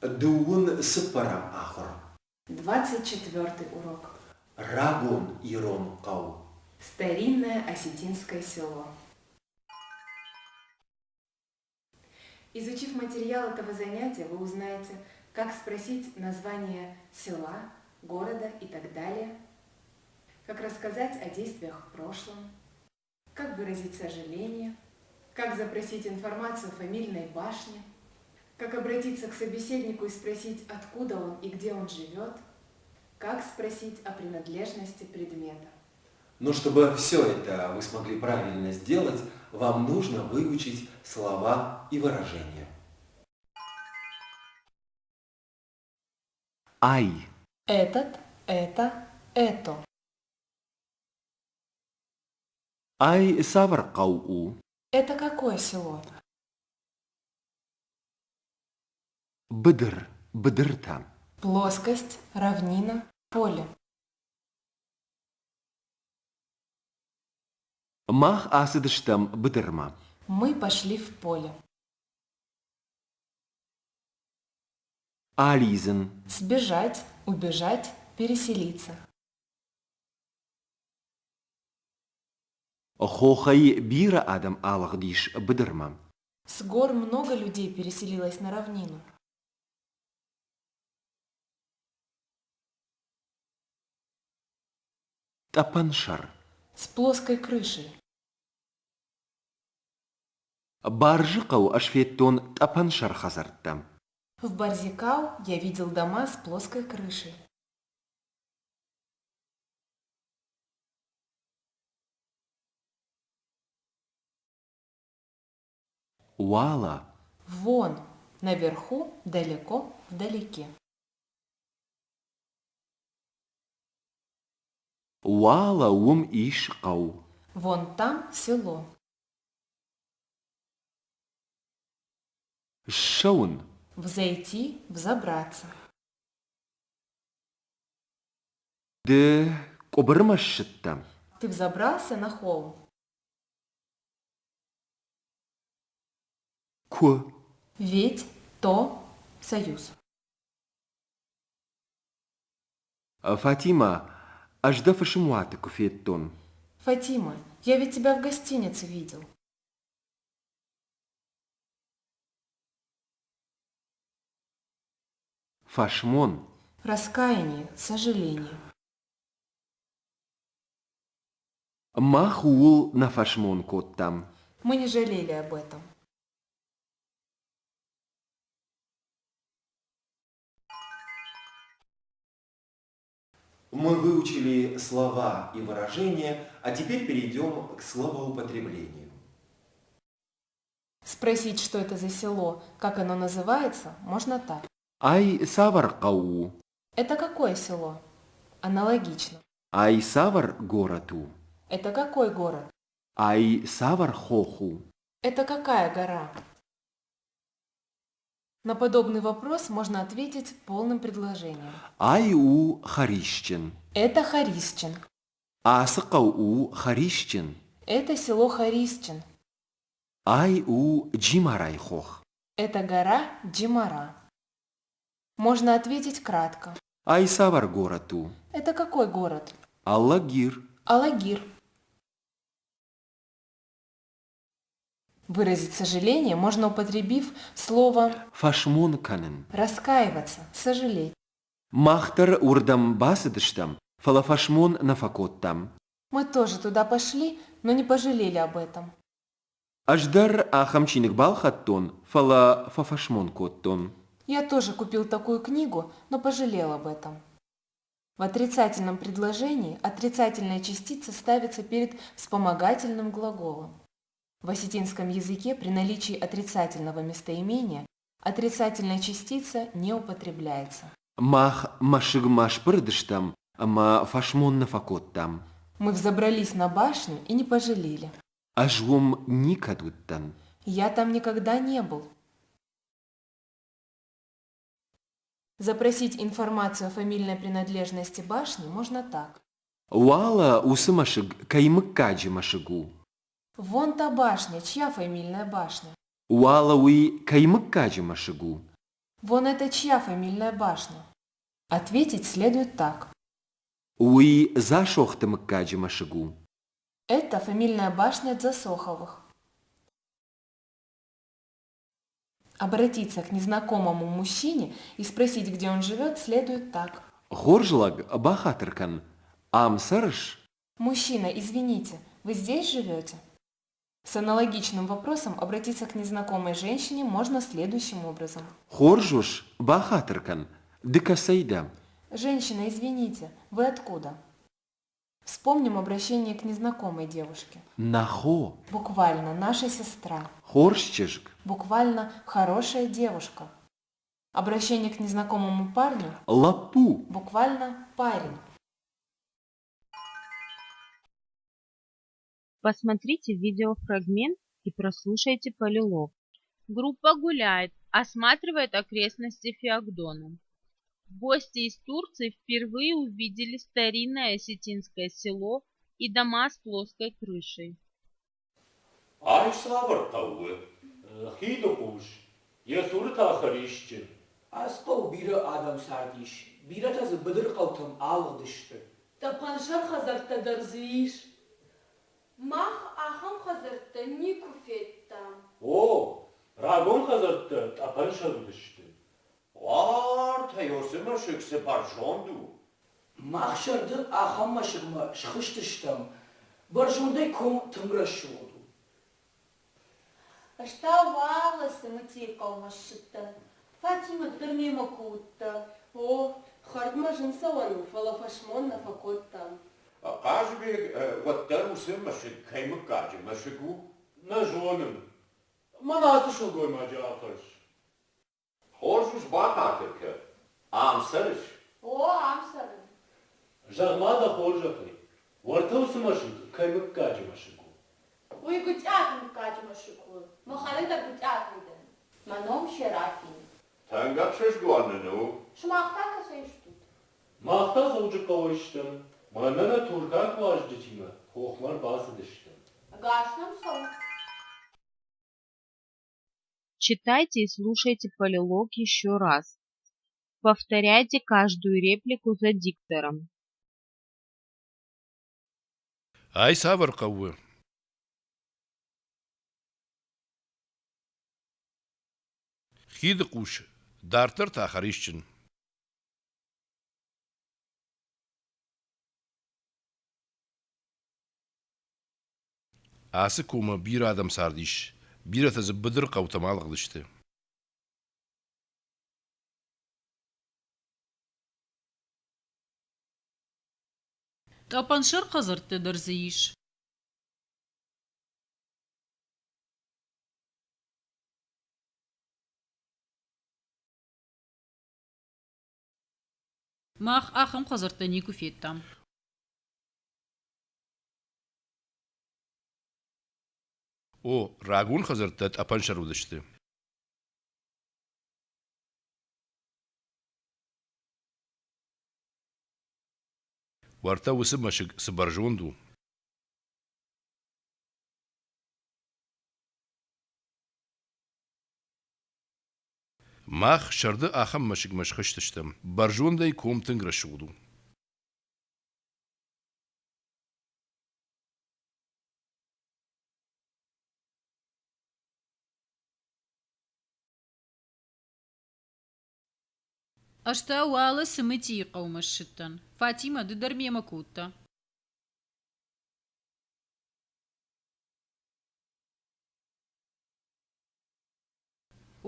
Дыууын цыппӕрӕм ахуыр. Двадцать четвертый урок. Рагон ирон хъӕу. Старинное осетинское село. Изучив материал этого занятия, вы узнаете, как спросить название села, города и так далее, как рассказать о действиях в прошлом, как выразить сожаление, как запросить информацию о фамильной башне, как обратиться к собеседнику и спросить, откуда он и где он живет, как спросить о принадлежности предмета. Но чтобы все это вы смогли правильно сделать, вам нужно выучить слова и выражения. Ай. Этот, это, это. Ай цавӕр хъӕу у? Это какое село? Быдыр, быдыртӕ. Плоскость, равнина, поле. Мах ацыдыстӕм быдырмӕ. Мы пошли в поле. Алидзын. Сбежать, убежать, переселиться. Хохӕй бирӕ адӕм алыгъдис быдырмӕ. С гор много людей переселилось на равнину. Тъӕпӕнсӕр. С плоской крышей. Барзыхъӕу ӕз федтон тъӕпӕнсӕр хӕдзӕрттӕ. В Барзикау я видел дома с плоской крышей. Уӕлӕ. Вон, наверху, далеко, вдалеке. Уӕлӕ уым ис хъӕу. Вон там село. Ссӕуын. Взойти, взобраться. Ды къуыбырмӕ ссыдтӕ? Ты взобрался на холм. Куы. Ведь, то, союз. Фатимӕ, ӕз дӕ фысымуаты куы федтон. Фатима, я ведь тебя в гостинице видел. Фӕсмон. Раскаяние, сожаление. Мах ууыл нӕ фӕсмон кодтам. Мы не жалели об этом. Мы выучили слова и выражения, а теперь перейдем к словоупотреблению. Спросить, что это за село, как оно называется, можно так. Ай цавӕр хъӕу у? Это какое село? Аналогично. Ай цавӕр город у? Это какой город? Ай цавӕр хох у? Это какая гора? На подобный вопрос можно ответить полным предложением. Ай у Хӕрисджын. Это Харисчин. Ацы хъӕу у Хӕрисджын. Это село Харисчин. Ай у Джимарайы хох. Это гора Джимара. Можно ответить кратко. Ай цавӕр город у? Это какой город? Алагир. Алагир. Выразить сожаление можно, употребив слово Фӕсмон кӕнын. раскаиваться, сожалеть. Мах дӕр уырдӕм бацыдыстӕм, фӕлӕ фӕсмон нӕ фӕкодтам. Мы тоже туда пошли, но не пожалели об этом. Ӕз дӕр ахӕм чиныг балхӕдтон, фӕлӕ фӕфӕсмон кодтон. Я тоже купил такую книгу, но пожалел об этом. В отрицательном предложении отрицательная частица ставится перед вспомогательным глаголом. В осетинском языке при наличии отрицательного местоимения отрицательная частица не употребляется. Мах мӕсыгмӕ сбырыдыстӕм ӕмӕ фӕсмон нӕ фӕкодтам. Мы взобрались на башню и не пожалели. Ӕз уым никӕд уыдтӕн. Я там никогда не был. Запросить информацию о фамильной принадлежности башни можно так. Уӕлӕ уыцы мӕсыг кӕй мыггаджы мӕсыг у? Вон та башня, чья фамильная башня? Уӕлӕ уый кӕй мыггаджы мӕсыг у? Вон это чья фамильная башня? Ответить следует так. Уый Дзасохты мыггаджы мӕсыг у. Это фамильная башня Дзасоховых. Обратиться к незнакомому мужчине и спросить, где он живет, следует так. Хорз лӕг, бахатыр кӕн, ам цӕрыс? Мужчина, извините, вы здесь живете? С аналогичным вопросом обратиться к незнакомой женщине можно следующим образом. Хорз ус, бахатыр кӕн, ды кӕцӕй дӕ? Женщина, извините, вы откуда? Вспомним обращение к незнакомой девушке. Нӕ хо. Буквально наша сестра. Хорз чызг. Буквально хорошая девушка. Обращение к незнакомому парню. Лӕппу. Буквально парень. Посмотрите видеофрагмент и прослушайте полилог. Группа гуляет, осматривает окрестности Фиагдона. Гости из Турции впервые увидели старинное осетинское село и дома с плоской крышей. Ай цавӕр хъӕу у? Хидыхъус, йӕ цуры та Хӕрисджын. Ацы хъӕуы бирӕ адӕм цардис, бирӕтӕ дзы быдыры хъӕутӕм алыгъдысты. Тъӕпӕнсӕр хӕдзӕрттӕ дӕр дзы ис. Мах ахӕм хӕдзӕрттӕ никуы федтам. О, рагон хӕдзӕрттӕ тъӕпӕнсӕр уыдысты. Уартӕ уыцы мӕсыг цы бӕрзонд у! Мах сӕрды ахӕм мӕсыгмӕ схызтыстӕм, бӕрзондӕй ком тынг рӕсугъд у. Ӕз та уӕлӕ Цымытийы хъӕумӕ ссыдтӕн. Фатимӕ дӕр мемӕ куы уыдтӕ. О, хӕрдмӕ зын цӕуӕн у, фӕлӕ фӕсмон нӕ фӕкодтам. Хъазыбег уӕддӕр уыцы мӕсыг кӕй мыггаджы мӕсыг у? Нӕ зонын. Мӕн ацы сылгоймаджы афӕрс. Хорз ус бахатыр кӕн. Ам цӕрыс? О, ам цӕрын. Зӕгъ-ма дӕ хорзӕхӕй, уӕртӕ уыцы мӕсыг кӕй мыггаджы мӕсыг у? Уый Гуытъиаты мыггаджы мӕсыг у. Мӕхӕдӕг дӕр Гуытъиатӕй дӕн. Мӕ ном Серафин. Тынг ӕхсызгон нын у. Сымах та кӕцӕй стут? Мах та Дзӕуджыхъӕуӕй стӕм. Мӕнӕ нӕ туркаг уазджытимӕ хохмӕ ӕрбацыдыстӕм. Ӕгас нӕм цӕут. Читайте и слушайте полилог еще раз. Повторяйте каждую реплику за диктором. Ай цавӕр хъӕу у? Хидыхъус, дарддӕр та Хӕрисджын. Ацы комы бирӕ адӕм цардис, бирӕтӕ дзы быдыры хъӕутӕм алыгъдысты. Тъӕпӕнсӕр хӕдзӕрттӕ дӕр дзы ис. Мах ахӕм хӕдзӕрттӕ никуы федтам. О, рагон хӕдзӕрттӕ тъӕпӕнсӕр уыдысты. Уӕртӕ уыцы мӕсыг цы бӕрзонд у! Мах сӕрды ахӕм мӕсыгмӕ схызтыстӕм, бӕрзондӕй ком тынг рӕсугъд у. Ӕз та уӕлӕ Цымытийы хъӕумӕ ссыдтӕн. Фатимӕ, ды дӕр мемӕ куы уыдтӕ.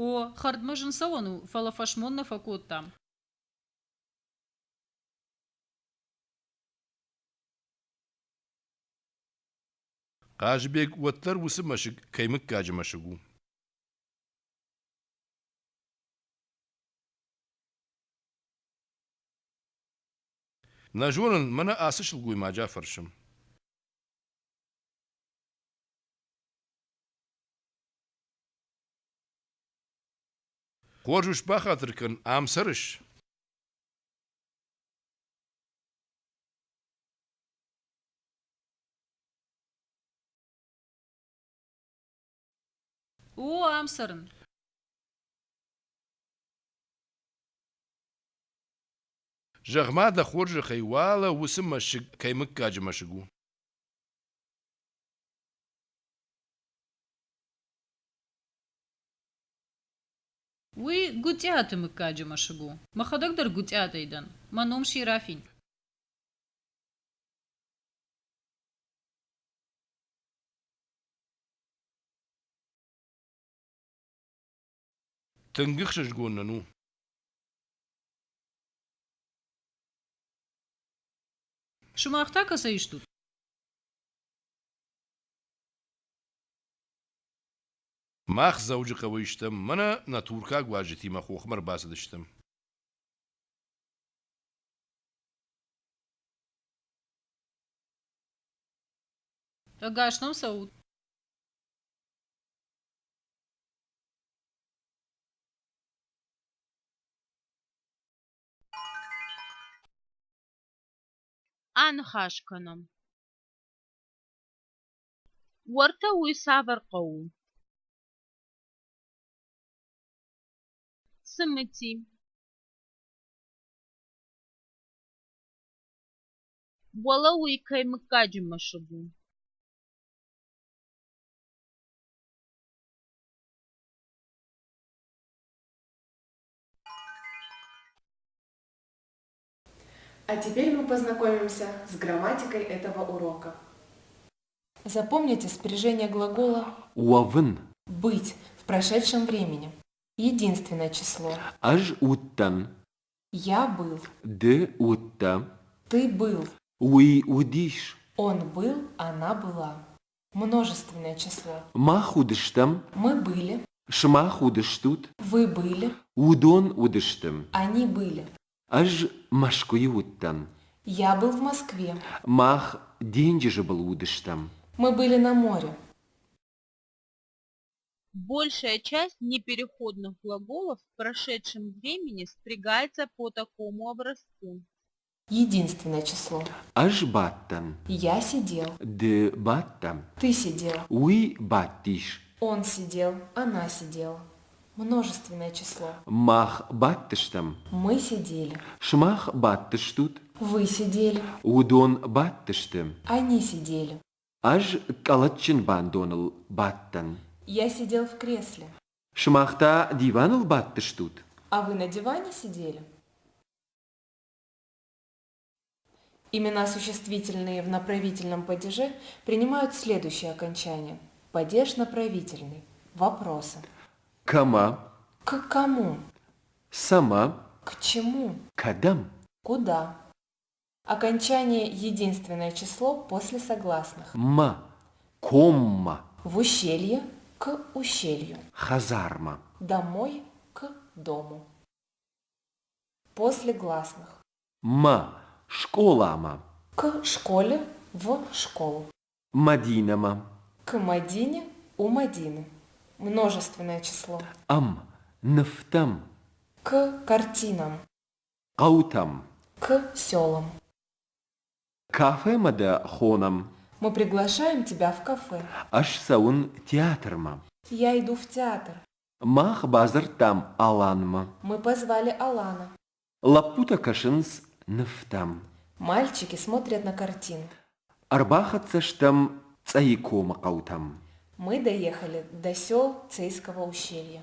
О, хӕрдмӕ зын цӕуӕн у, фӕлӕ фӕсмон нӕ фӕкодтам. Хъазыбег уӕддӕр уыцы мӕсыг кӕй мыггаджы мӕсыг у? Нӕ зонын, мӕнӕ ацы сылгоймаджы афӕрсӕм. Хорз ус бахатыр кӕн, ам цӕрыс? О, ам цӕрын. Зӕгъ-ма дӕ хорзӕхӕй, уӕлӕ уыцы мӕсыг кӕй мыггаджы мӕсыг у? Уый Гуытъиаты мыггаджы мӕсыг у. Мӕхӕдӕг дӕр Гуытъиатӕй дӕн. Мӕ ном Серафин. Тынг ӕхсызгон нын у. Сымах та кӕцӕй стут? Мах Дзӕуджыхъӕуӕй стӕм, мӕнӕ нӕ туркаг уазджытимӕ хохмӕ ӕрбацыдыстӕм. Ӕгас нӕм цӕут. Аныхас кӕнӕм. Уӕртӕ уый цавӕр хъӕу у? Цымыти. Уӕлӕ уый кӕй мыггаджы мӕсыг у? А теперь мы познакомимся с грамматикой этого урока. Запомните спряжение глагола Уӕвын. «быть» в прошедшем времени. Единственное число. Ӕз уыдтӕн. Я был. Ды уыдтӕ. Ты был. Уый уыдис. Он был, она была. Множественное число. Мах уыдыстӕм. Мы были. Сымах уыдыстут. Вы были. Уыдон уыдысты. Они были. Ӕз Мӕскуыйы уыдтӕн. Я был в Москве. Мах денджызы был уыдыстӕм. Мы были на море. Большая часть непереходных глаголов в прошедшем времени спрягается по такому образцу. Единственное число. Ӕз бадтӕн. Я сидел. Ды бадтӕ. Ты сидел. Уый бадтис. Он сидел. Она сидела. Множественное число. Мах бадтыстӕм. Мы сидели. Сымах бадтыстут. Вы сидели. Уыдон бадтысты. Они сидели. Ӕз къӕлӕтджын бандоныл бадтӕн. Я сидел в кресле. Сымах та диваныл бадтыстут? А вы на диване сидели? Имена существительные в направительном падеже принимают следующее окончание. Падеж направительный. Вопросы. Кӕмӕ? К кому? Цӕмӕ? К чему? Кӕдӕм? Куда? Окончание единственное число после согласных. Мӕ. Коммӕ. В ущелье к ущелью. Хӕдзармӕ. Домой к дому. После гласных. Мӕ. Скъоламӕ. К школе в школу. Мадинӕмӕ. К Мадине у Мадины. Множественное число. Ӕм. Нывтӕм. К картинам. Хъӕутӕм. К селам. Кафемӕ дӕ хонӕм. Мы приглашаем тебя в кафе. Ӕз цӕуын театрмӕ. Я иду в театр. Мах бадзырдтам Аланмӕ. Мы позвали Алана. Лӕппутӕ кӕсынц нывтӕм. Мальчики смотрят на картины. Ӕрбахӕццӕ стӕм Цъӕйы комы хъӕутӕм. Мы доехали до сел Цейского ущелья.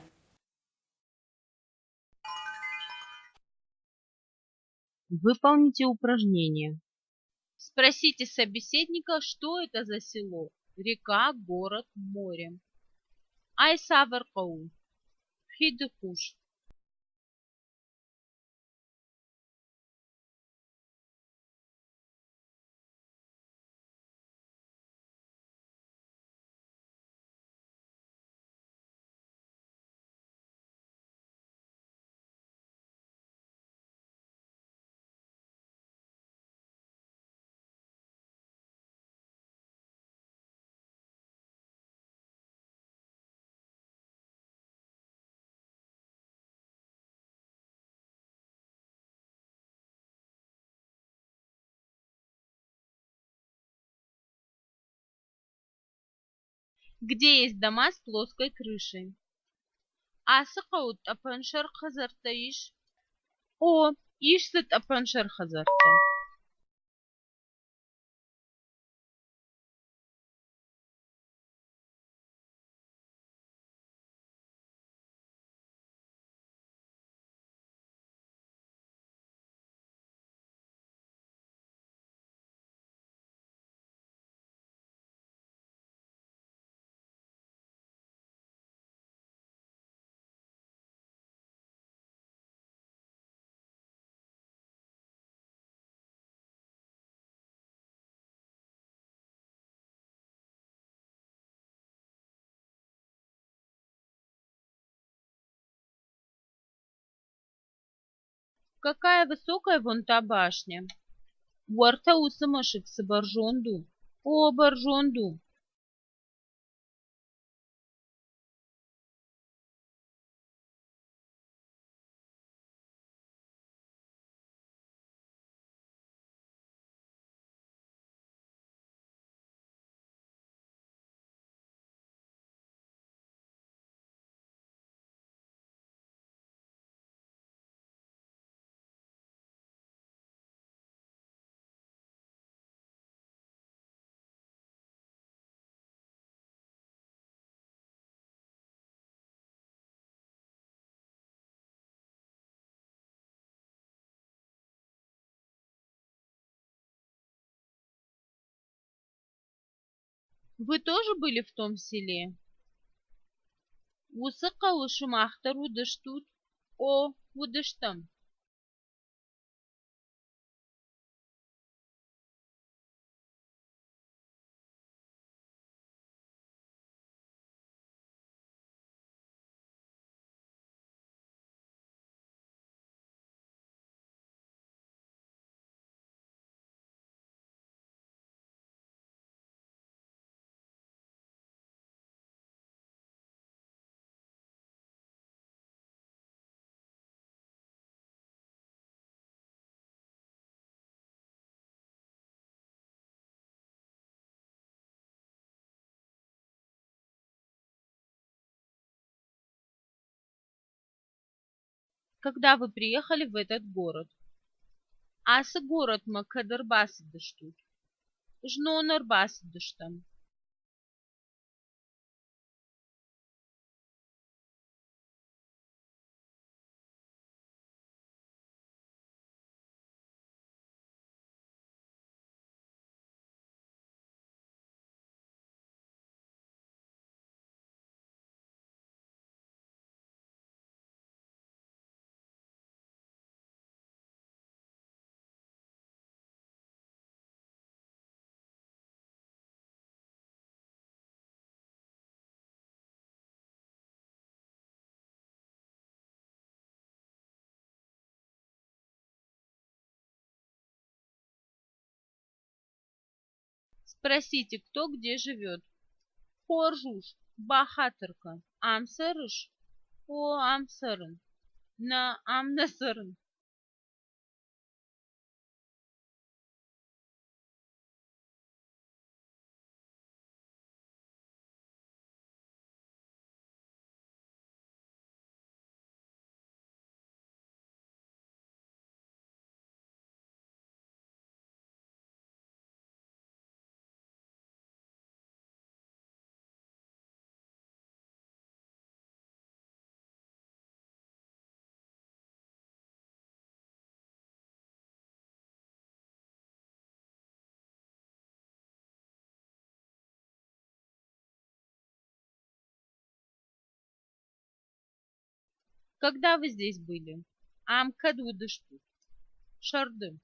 Выполните упражнение. Спросите собеседника, что это за село. Река, город, море. Ай цавӕр хъӕу у? Хидыхъус. Где есть дома с плоской крышей? Ацы хъӕуы тъӕпӕнсӕр хӕдзӕрттӕ ис? О, Ис дзы тъӕпӕнсӕр хӕдзӕрттӕ. Какая высокая вон та башня! Уӕртӕ уыцы мӕсыг цы бӕрзонд у! О, бӕрзонд у! Вы тоже были в том селе? Уыцы хъӕуы сымах дӕр уыдыстут? О, уыдыстӕм. Когда вы приехали в этот город? Ацы горӕтмӕ кӕд ӕрбацыдыстут? Знон ӕрбацыдыстӕм. Спросите, кто где живет. Хорз ус, бахатыр кӕн, ам цӕрыс? О, ам цӕрын. Нӕ, ам нӕ цӕрын. Когда вы здесь были? Ам кӕд уыдыстут? Сӕрды.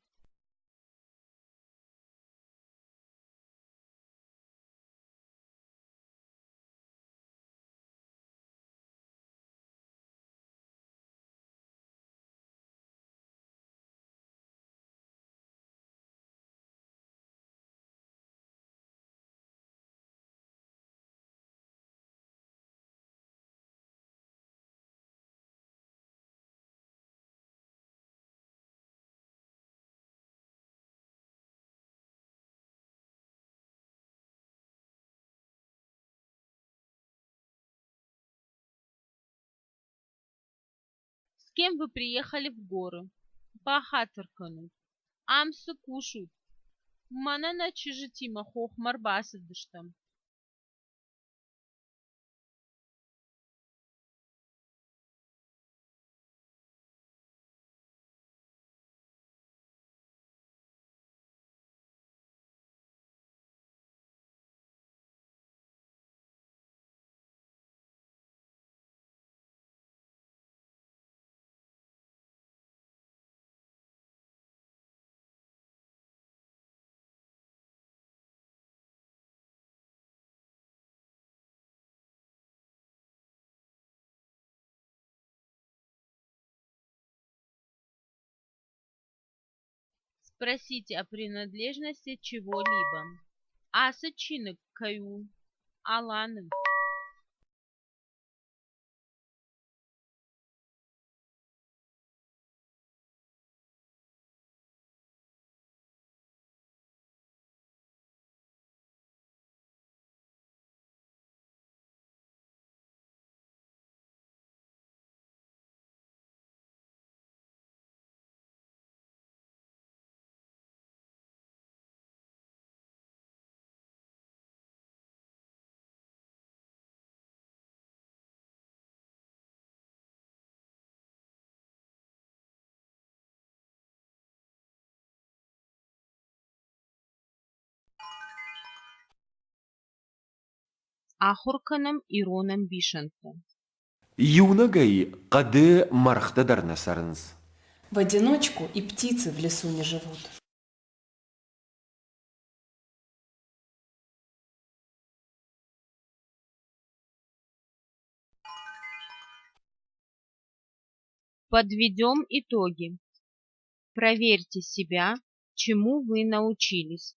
С кем вы приехали в горы? Бахатыр кӕнут, ам цы кусут? Мӕнӕ нӕ чызджытимӕ хохмӕ рбацыдыстӕм. Спросите о принадлежности чего-либо. Ацы чиныг кӕй у? Аланы. Ахуыр кӕнӕм ирон ӕмбисӕндтӕ. Иунӕгӕй хъӕды мӕргътӕ дӕр нӕ цӕрынц. В одиночку и птицы в лесу не живут. Подведем итоги. Проверьте себя, чему вы научились.